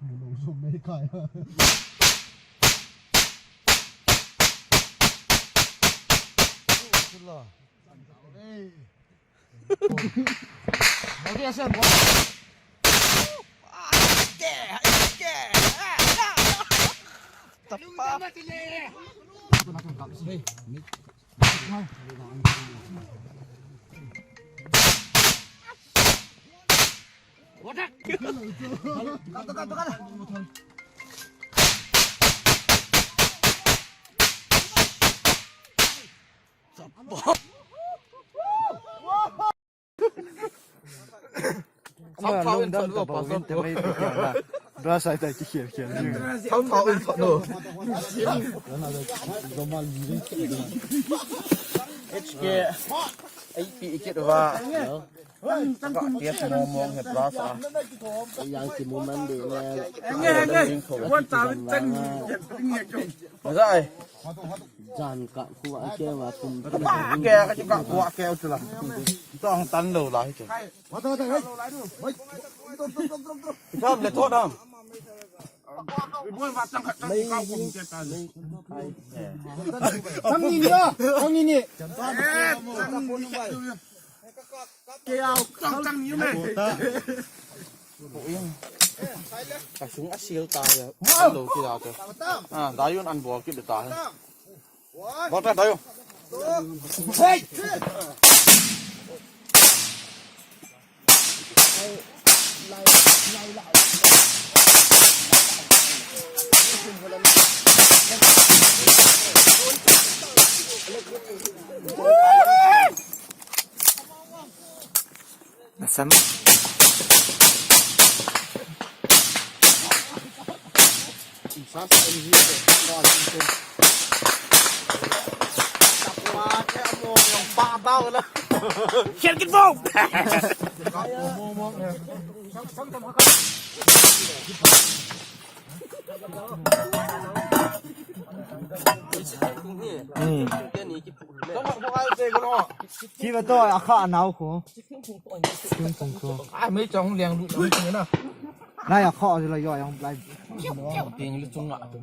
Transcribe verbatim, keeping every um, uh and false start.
ꯅꯣꯡꯁꯨ ꯃꯩ ꯀꯥꯏ꯫ Brush ꯍꯥꯏꯇꯥꯔꯦ ꯀꯤꯈꯤꯕ ꯈꯤꯕ꯫ ꯊꯝ ꯊꯥꯎ ꯏꯟ ꯊꯣꯛꯅꯣ꯫ H K, ꯑꯩ ꯄꯤ ꯏꯀꯦꯠ ꯋꯥ꯫ ꯇꯦꯁ ꯃꯣꯃꯣ ꯍꯦ brush ꯑ꯫ ꯌꯥꯡ ꯀꯤꯃꯨ ꯃꯟꯗꯦ ꯅꯦ꯫ ꯉꯁꯥꯏ꯫ ꯖꯥꯟ ꯀꯥ ꯈꯨꯋꯥ ꯀꯦ ꯋꯥ ꯇꯨꯝ ꯇꯨꯝ꯫ ꯀꯦ ꯀ ꯀ ꯈꯨꯋꯥ ꯀꯦ ꯎꯆꯨ ꯂ꯫ ꯇꯣꯡ ꯇꯟ ꯂꯧ ꯂ ꯍꯤ ꯆꯨ꯫ ꯏꯁꯥꯝ ꯂꯦꯊꯣꯛ ꯅꯝ꯫ ꯆꯪꯉꯤꯅꯦ, ꯆꯪꯉꯤꯅꯦ꯫ ꯀꯁꯨꯡ ꯑꯁꯤꯜ ꯇꯥꯔꯦ꯫ ꯂꯧ ꯀꯤꯔꯥ ꯇ꯫ ꯑ ꯗꯥꯌꯨꯟ ꯑꯟꯕꯣꯜ ꯀꯤꯗ ꯇꯥꯔꯦ꯫ ꯕꯣꯜ ꯄꯥꯏ ꯄꯥꯏꯌꯨ꯫ Nasaan? Kiba to akha anau ko. Ai, mei chong liang lu chong na. Lai ya kho ju la yo yang lai. Ting le chung a tu.